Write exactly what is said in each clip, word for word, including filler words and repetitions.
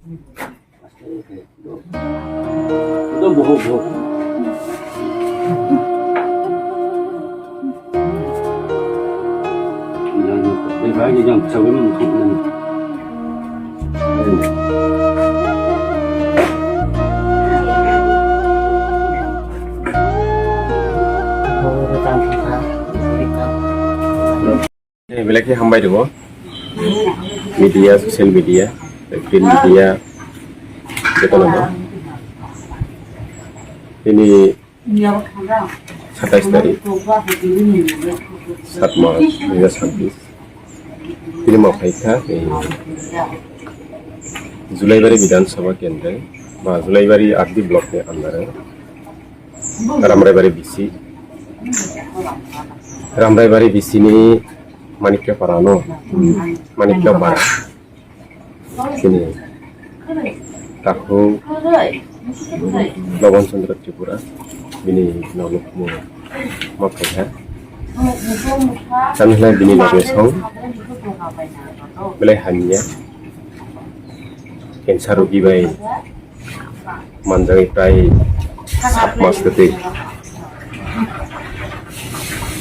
Belai khe hambai rwo. Media, social media, print media, jotono no. Tini satais tarik, sat March, dui hajar sabbish. Tini ma phaikha, eh, Julaibari Bidhan Sabha Kendra, ba Julaibari R D block ni under o. Ramraibari B C. Ramraibari B C ni Manikya Para no. Manikya Para. Sini. Takhuk Loban Chandra Tripura. Bini noluk mo ma phaikha. Tamni bini loge song. Belai hamya. Cancer rogi bai manjagwi prai sat mas kwtwi.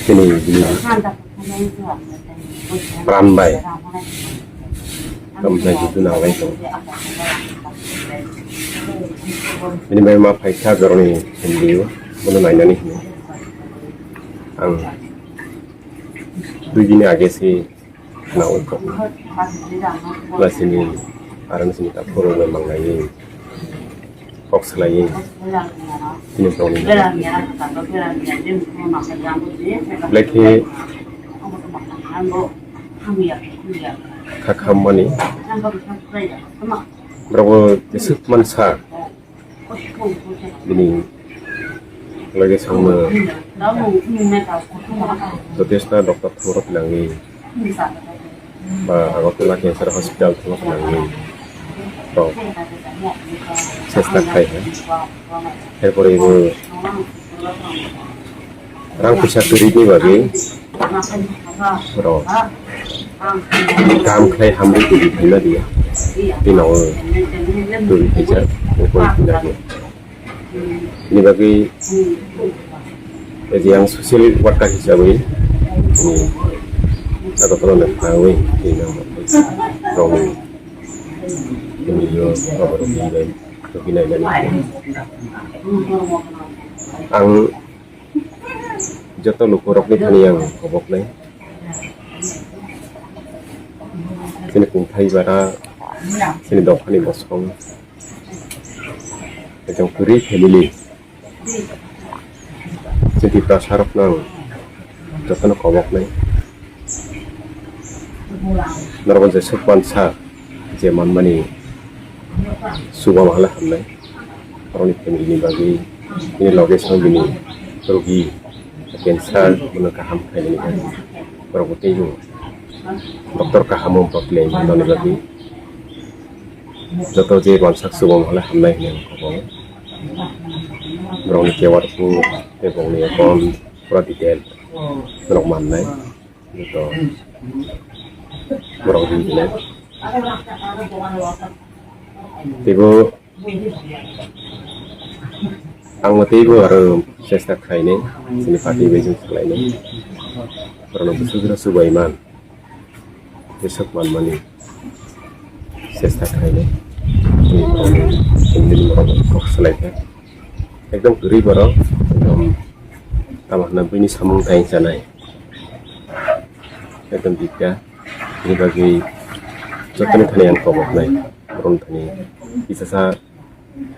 Tini bini pran bai tamjai jitu nanglai tongo. Bini bai ma phaikha joroni hindi o, bono nainani hino. Ang dui dini age se khna oi kok. Lasini arang sini ta phoro bai manglai. Kok salai. Tini tongni. Belai khe kha khammani. Borok bo jeswk mansa. Bini loge songno jotesto doctor thumrok nangwi ba Agartala Cancer Hospital thumrok nangwi rok chesta khai kha. Erpore bo rang puisa kwrwini bagwi borok kaham khlai hamrwi tongwi phaima diya. Bini ulo twi phaijak, ukol phaijak. Bini bagwi, eh, je ang social worker hisabwi, hmm, Agartala no thangwi, tini rok, tini yo, rok, rok, rok, rok, rok, rok, ang joto lukurokni thani ang koboknai. Chini kungthai bara, chini dophani bosong, ekdom kwrwi family. Chini Tiprasarokno ang jotono koboknai. Norok jeswk mansa je manmani chuba mahala hamnai. Borokni family ni bagwi, bini loge song bini rogi, cancer, bono kaham khlainani bagwi. Borok bo teibo doctor kaham o bok le nani bagwi. Joto je mansak chuba mahala hamnai hinwi ang kobok. Borokni kewarpu tei borokni account pura detail borok mannai. Joto borok rijinai. Teibo ang teibo aro chesta khlainai, chini party bai chwng swlainai. Borokno bwswk jora chubai man, jeswk manmani chesta khlainai. Chini borokni family ni borok kok swlaikha. Ekdom kwrwi borok, ekdom tamo hwnna buini samung tai chanai. Ekdom bikha, bini bagwi jotono thani ang koboknai, borokno thani kisasa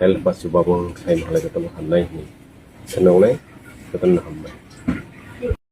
help ba chuba bo sai mahalai jotono hamnai hinwi sanoknai, jotono hambai.